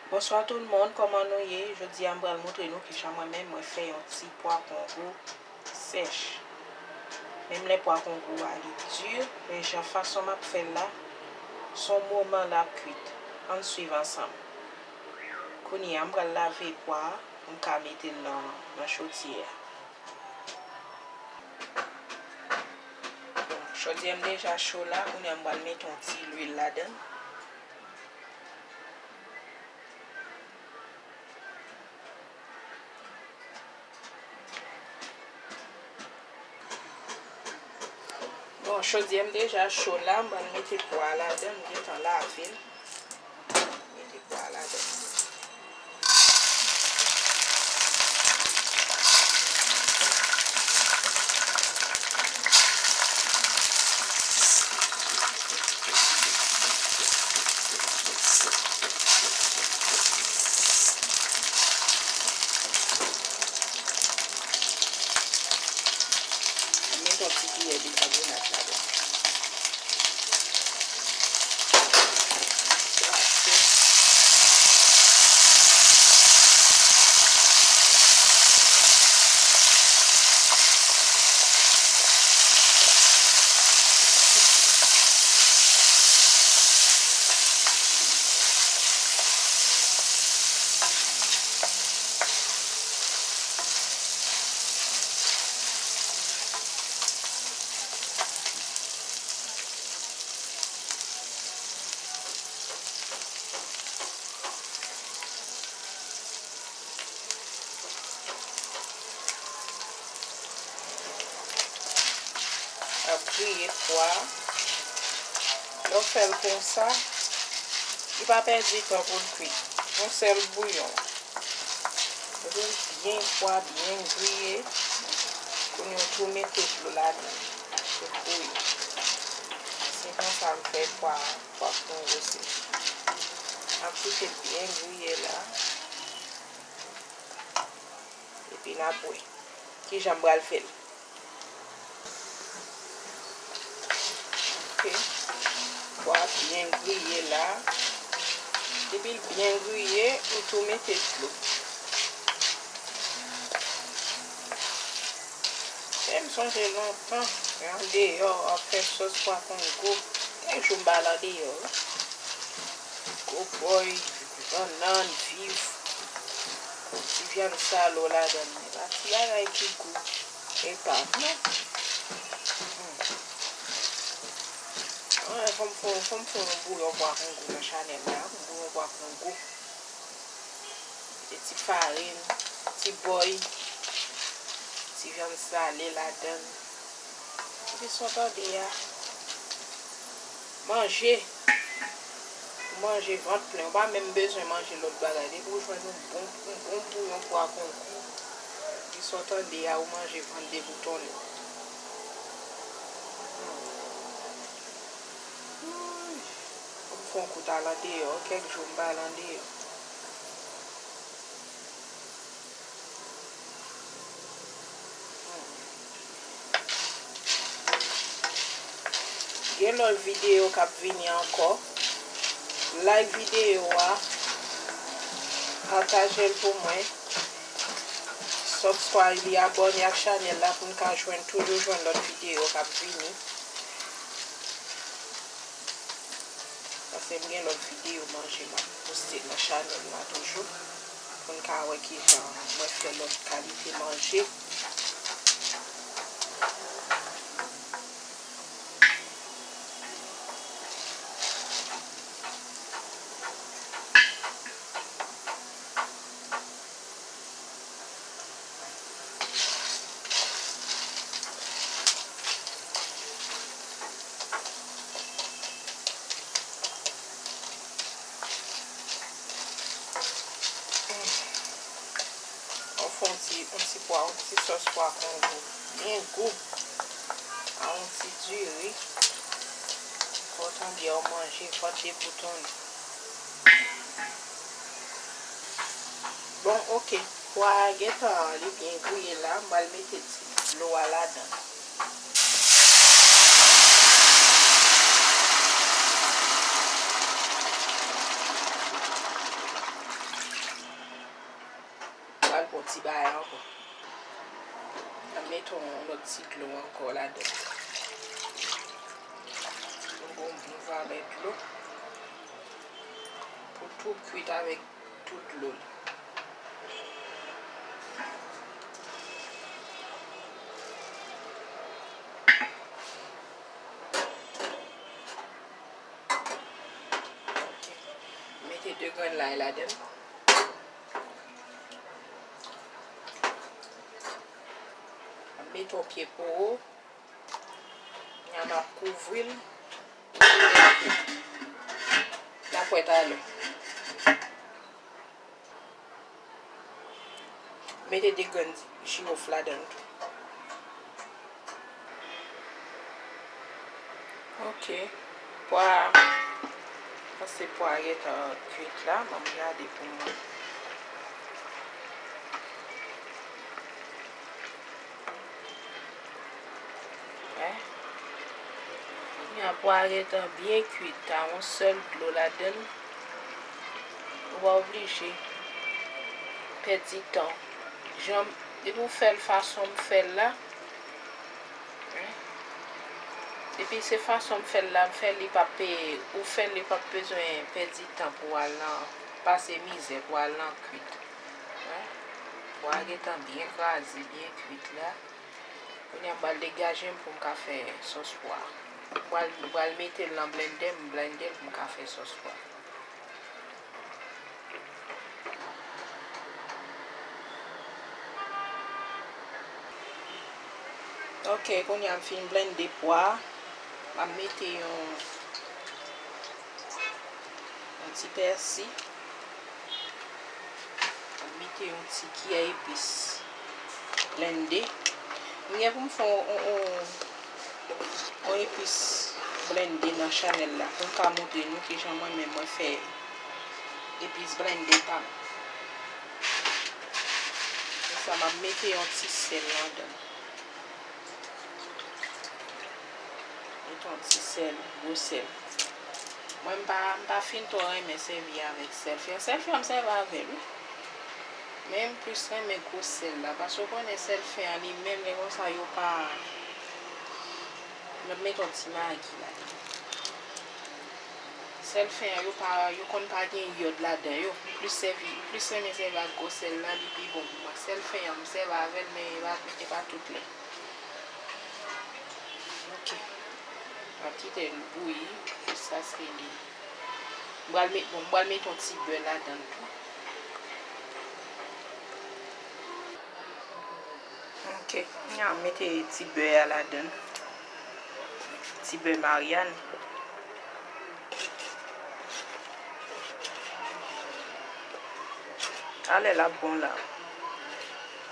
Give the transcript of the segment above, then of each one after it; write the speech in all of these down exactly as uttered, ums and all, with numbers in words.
Bonswa tout moun, kòman nou ye? Jodi a m pral montre nou kijan mwen menm mwen fè yon ti pwa kongo sèch. Menm lè pwa kongo a li di, men jan fason m ap fè l la, s on moman l ap kwit. Ann swiv ansanm. Kounye a m pral lave pwa a pou m ka mete l nan, nan chodyè a. Bon, chodyè m deja cho la, kounye a m pral mete yon ti lwil ladan l. Bon, chodyè m deja cho la, m pral mete pwa a ladan, m gentan lave l. Mete pwa a ladan. Mete yon ti kiyè bikabonat ladan. Ap griye pwa a. Lè w fè l konsa, li pa pèdi tan pou l kwit. Yon sèl bouyon. Depi l byen fwa, byen griye, kounye a w tou mete dlo ladan l pou l bouyi. Se konsa m fè pwa, pwa kongo sèch. M ap kite l byen griye la. Epi n ap wè kijan m pral fè l. Ok. Pwa byen griye la. Depi l byen griye, ou tou mete dlo. Fè m sonje lontan, andeyò, ap fè sòs pwa kongo. Kèk jou m pa al andeyò, wi. Gwo pòy, bannann, viv, ti vyann salo ladan l. Men pa ti bagay ki gou epav, non. Hmm. Ann, fò m fè, fò m fè yon bouyon pwa kongo nan chanèl la, yon bouyon pwa kongo. Mete ti farin, ti bòy, ti vyann sale ladan l. Epi sa w tande a, manje. Ou manje vant plen. Ou pa menm bezwen manje lòt bagay. Depi ou jwenn yon bon, yon bon bouyon pwa kongo, epi sa w tande a, ou manje vant deboutonnen. Hmm. Wi. Fò m fè yon kout al andeyò. Kèk jou m pa al andeyò. Gen lòt videyo k ap vini ankò. Like videyo a, pataje l pou mwen, subscribe li, abòne ak chanèl la pou n ka jwenn, toujou jwenn lòt videyo k ap vini. Paske m gen lòt videyo manje m ap poste nan chanèl la toujou. Pou n ka wè kijan mwen fè lòt kalite manje. Ou fè yon ti, yon ti pwa, yon ti sòs pwa kongo byen gou. A yon ti diri. Fò w tande a w manje, vant deboutonnen. Bon, oke. Pwa a gentan, li byen griye la. M pral mete ti dlo a ladan. Yon ti bagay ankò. N ap mete yon lòt ti dlo ankò ladan. Yon bon, bon valè dlo. Pou tou kwit avèk tout dlo l. Ok. Mete de grenn lay ladan l. Mete yon pye powo. Kounya m ap kouvri l. N ap wè talè. Mete de grenn jiwof ladan l tou. Ok. Pwa, panse pwa gentan kwit la, ban m gade pou mwen. Wè. Kounya pwa a gentan byen kwit, ta yon sèl dlo ladan l. Ou pa oblije pèdi tan. Jan, depi w fè l fason m fè l la, depi se fason m fè l la, m fè li p ap, ou fè li p ap bezwen pèdi tan pou w al nan, pase mizè pou w al nan kwit. Pwa a gentan byen kraze, byen kwit la. Kounya m pral degaje m pou m ka fè sòs pwa. M pral, m pral mete l nan blendè, m blende l pou m ka fè sòs pwa. Ok, kounya m fin blende pwa a, m ap mete yon, yon ti pèsi. M ap mete yon ti kiyè epis blende. M gen pou m fè yon, yon, yon, yon epis blende nan chanèl la pou m ka montre nou kijan mwen menm mwen fè epis blende pa m. Konsa m ap mete yon ti sèl ladan l. Met yon ti sèl, gwo sèl. Mwen m pa, m pa fin twò renmen sèvi avèk sèl fen an. Sèl fen an m sèvi avè l wi. Men m plis renmen gwo sèl la. Paske w konnen sèl fen an li menm lè konsa yo pa. M ap met yon ti magi ladan. Sèl fen an yo pa, yo konn pa gen yòd ladan yo. M plis sèvi, m plis renmen sèvi ak gwo sèl la, li pi bon pou mwen. Sèl fen an m sèvi avè l, men e pa, e pa tout lè. Ok. M ap kite l bouyi jiskaske li. M pral met, bon, m pral met yon ti bè ladan l tou. Ok, kounya m mete ti bè a ladan l. Ti bè Maryàn. Talè l ap bon la.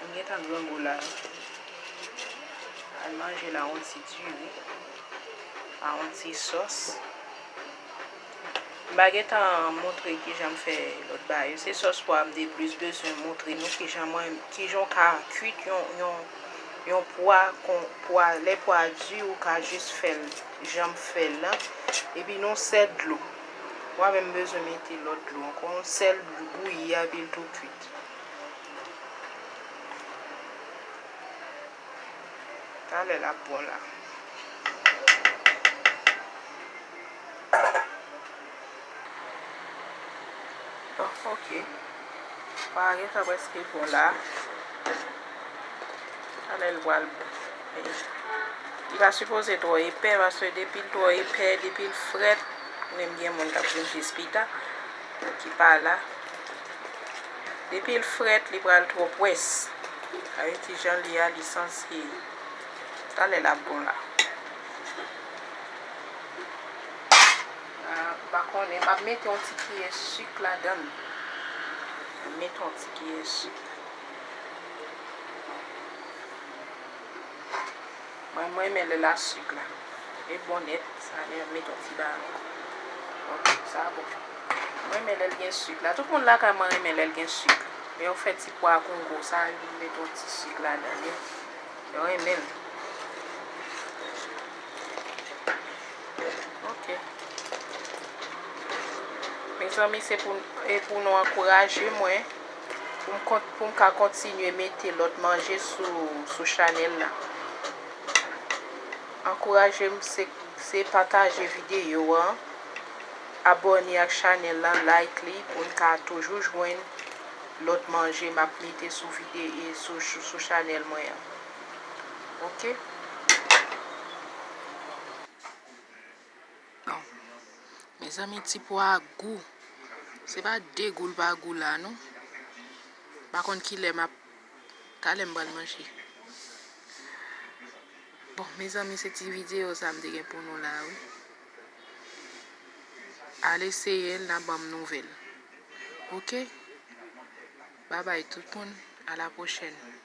M gentan grangou la. Al manje la yon ti diri. A yon ti sòs. M pa gentan montre kijan m fè lòt bagay yo. Se sòs pwa m te plis bezwen montre nou kijan mwen, kijan w ka kwit yon, yon, yon pwa, kon, pwa, lè pwa di ou ka jis fè l jan m fè l lan. Epi nan yon sèl dlo. M pa menm bezwen mete lòt dlo ankò. Yon sèl bouyi a epi l tou kwit. Talè l ap bon la. Bon, ok. Pwa a gentan prèske bon la. Talè l pral bon. Li pa sipoze twò epè, paske depi l twò epè, depi l frèt, menm gen moun k ap vin jis pita, ki pa la. Depi l frèt, li pral twò pwès. Sa vle di jan l ye a, li sanse. Talè l ap bon la. Ah, m pa konnen, m ap mete yon ti kiyè sik ladan l. M ap mete yon ti kiyè sik. Mwen, mwen renmen lè l a sik la. E bon nèt, sa lè m met yon ti ba. Ok, sa bon. Mwen renmen lè l gen sik la. Tout moun lakay mwen renmen lè l gen sik. Lè yo fè ti pwa kongo, sa yo met yon ti sik ladan li. Yo renmen l. Ok. Mezanmi, se pou, e pou nou ankouraje mwen. Pou m kont- pou m ka kontinye mete lòt manje sou, sou chanèl la. Ankouraje m, se, se pataje videyo an, abòne ak chanèl la, like li, pou n ka toujou jwenn lòt manje m ap mete sou videyo, sou, sou chanèl mwen an. Oke? Bon. Mezanmi, ti pwa a gou. Se pa de gou l pa gou la, non. M pa konn kilè m ap, talè m pral manje. Bon, mezanmi, se ti videyo sa m te gen pou nou la, wi. Al eseye l, n a ban m nouvèl. Oke? Babay tout moun, a la pwochèn.